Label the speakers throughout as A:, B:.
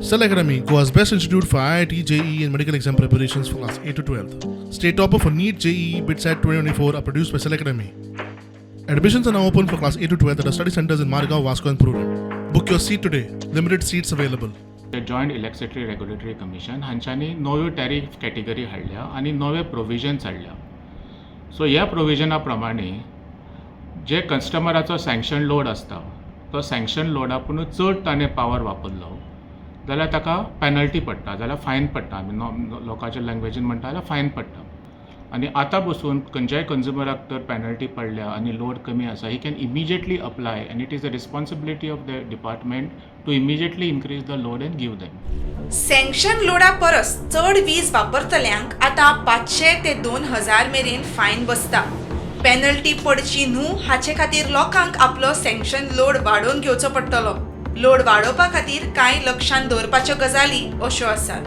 A: Cell Academy, Goa's best institute for IIT, JEE, and medical exam preparations for class 8 to 12. State topper for NEET, JEE, BITSAT 2024 are produced by Cell Academy. Admissions are now open for class 8 to 12 at our study centers in Margao, Vasco, and Prudent. Book your seat today. Limited seats available.
B: Joint electricity regulatory commission हांच्यांनी नव्यो tariff category हाडल्या आनी नवे provisions हाडल्या. So ह्या प्रोविजना प्रमाणे जे कस्टमराचो sanction load आसता, तो sanction लोडा पुणून चड ताणें पावर वापरलो जाल्यार ताका पॅनल्टी पडटा, जाल्यार फायन पडटा. आमी लोकांच्या लँग्वेजीन म्हणटा जाल्यार फायन पडटा. आनी आतां बसून खंयच्याय कंज्युमराक तर पॅनल्टी पडल्या आनी लोड कमी आसा, he can immediately apply and it is the responsibility of the department to immediately increase the load and give them.
C: Sanction लोडा परस चड वीज वापरतल्यांक आतां 500 ते 2000 मेरेन फायन बसता. पेनल्टी पडची न्हू हाचे खातीर लोकांक आपलो सँक्शन लोड वाडोवन घेवचो पडटलो. लोड वाडोवपा खातीर कांय लक्षांत दवरपाच्यो गजाली अश्यो आसात.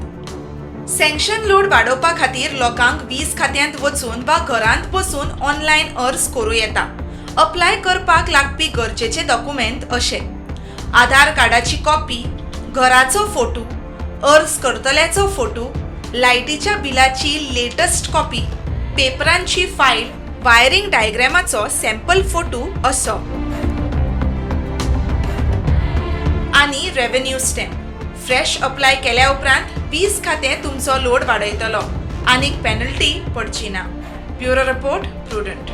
C: सँक्शन लोड वाडोवपा खातीर लोकांक वीज खात्यांत वचून वा घरांत बसून ऑनलायन अर्ज करूं येता. अप्लाय करपाक लागपी गरजेचे डॉक्युमेंट अशे: आधार कार्डाची कॉपी, घराचो फोटो, अर्ज करतल्याचो फोटो, लायटीच्या बिलाची लेटस्ट कॉपी, पेपरांची फायल, वायरिंग डायग्रॅमाचो सॅम्पल फोटो असो आनी रेव्हेन्यू स्टॅम्प. फ्रेश अप्लाय केल्या उपरांत वीज खातें तुमचो लोड वाडयतलो, आनीक पेनल्टी पडची ना. Bureau report, Prudent.